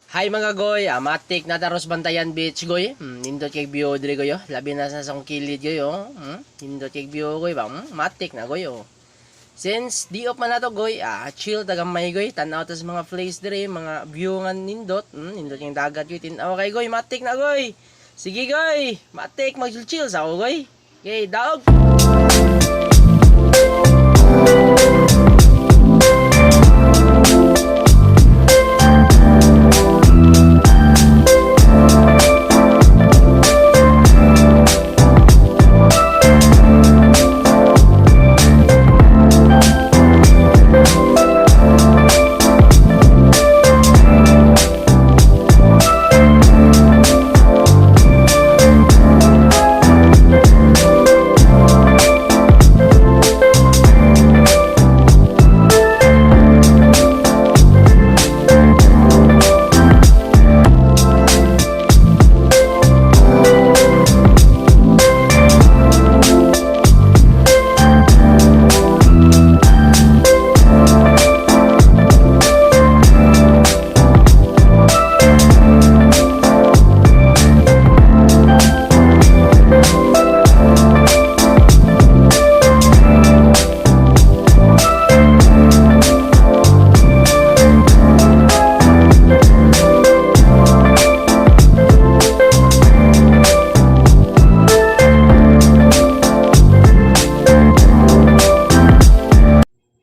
Hi mga goy, matik na taros Bantayan Beach goy. Nindot kay view diri goy oh. Labi na sa akong kilid goy oh. Nindot kay view goy ba? Matik na goy oh. Since di off man nato goy, chill tagamay goy, tan-aw ta sa mga place diri, mga view nga nindot, nindot yung dagat goy, tin-aw kay goy, matik na goy. Sige goy, matik mag-chill sa ako goy. Okay, daog.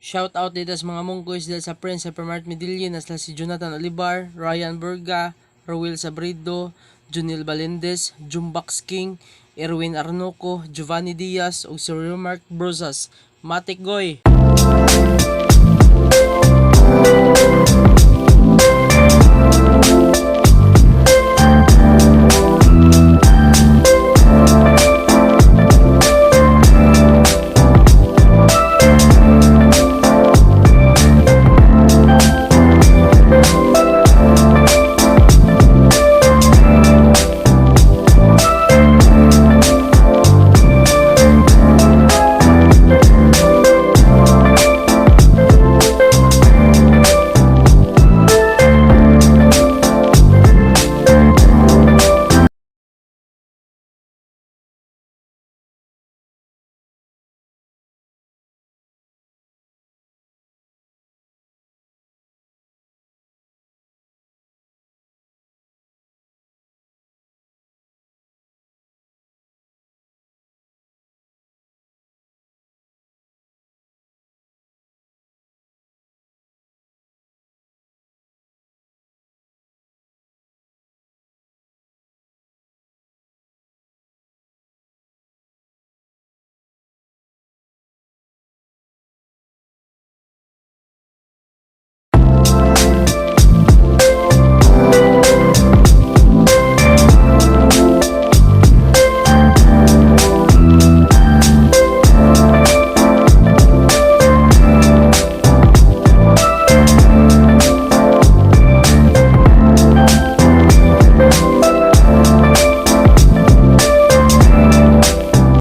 Shout out dito sa mga munggoys dahil sa Prince Hypermart Medellin na sila si Jonathan Olivar, Ryan Burga, Ruel Sabrido, Junil Valendez, Jumbax King, Erwin Arnoco, Giovanni Diaz, ug si Mark Brosas. Matik Goy!